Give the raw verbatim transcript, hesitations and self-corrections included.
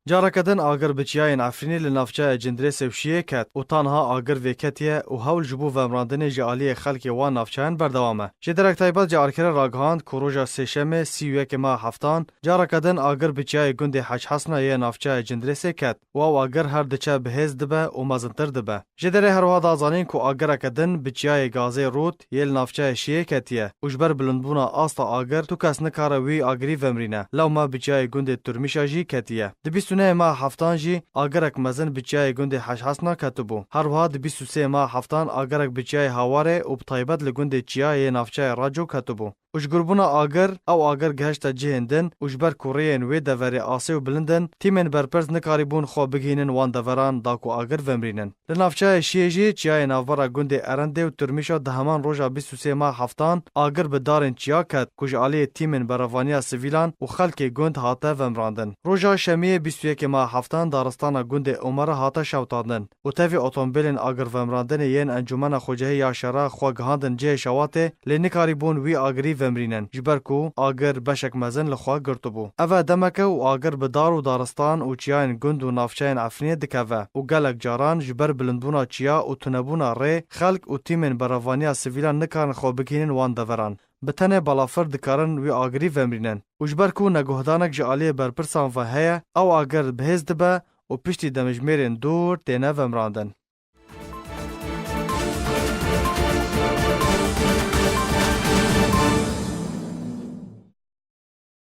Careke din agir bi çiyayên Efrînê li navçeya Cindirêsê û Şiyê ket û ta niha agir vêketiye û hewl ji bo vemrandinê ji aliyê xelkê wan navçeyan berdewam e. Jêderek taybet ji Arkerê ragihand ku roja Sêşemê sî û yekê meha heftan careke din agir bi çiyayê gundê Hec Hesna yê navçeya Cindirêsê ket û ew agir her diçe bihêz dibe û mezintir dibe. Jêderê her wiha da zanîn ku agireke din bi çiyayê gazê Rût yê li navçeya Şiyê ketiye û ji ber bilindbûna asta agir tu kes nikare wî agirî vemrîne. Lewma bi çiyayê gundê Turmîşa jî ketiye. Di bîst û nehê meha heftan jî agirek mezin bi çiyayê gundê Hec Hesna ketibû. Her wiha di bîst û sê meha heftan agirek bi çiyayê Hawarê û bi taybet li gundê Çiya yê navçeya Raco ketibû. Û ji gurbûna agir, ew agir gihişte cihên din û ji ber ku rêyên wê deverê asê û bilind in, tîmên berpirs nikarîbûn xwe bigihînin wan deveran da ku agir vemrînin. Li navçeya Şiyê jî çiyayê navbera gundê Erendê û Turmîşa di heman roja bîst û sê meha heftan agir bi darên çiya ket ku ji aliyê tîmên berevaniya sivîlan û xelkê gund hate vemrandin. Roja Şemiyê bîst û yekê meha heftan daristana gundê Omara hate şewitandin û tevî otomobîlên agirvemrandinê yên Encûmena Xwecihî ya Şera xwe gihandin cihê şewatê, lê nikarîbûn wî agirî vemrînin, ji ber ku agir beşek mezin li xwe girtibû. Ev e demeke û agir bi dar û daristan û çiyayên gund û navçeyên Efrînê dikeve û gelek caran ji ber bilindbûna çiya û tunebûna rê, xelk û tîmên berevaniya sivîlan nikarin xwe bigihînin wan deveran. Bi tenê balafir dikarin wî agirî vemrînin û ji ber ku neguhdanek ji aliyê berpirsan ve heye, ew agir bihêz dibe û piştî demjimêrên dûr têne vemrandin.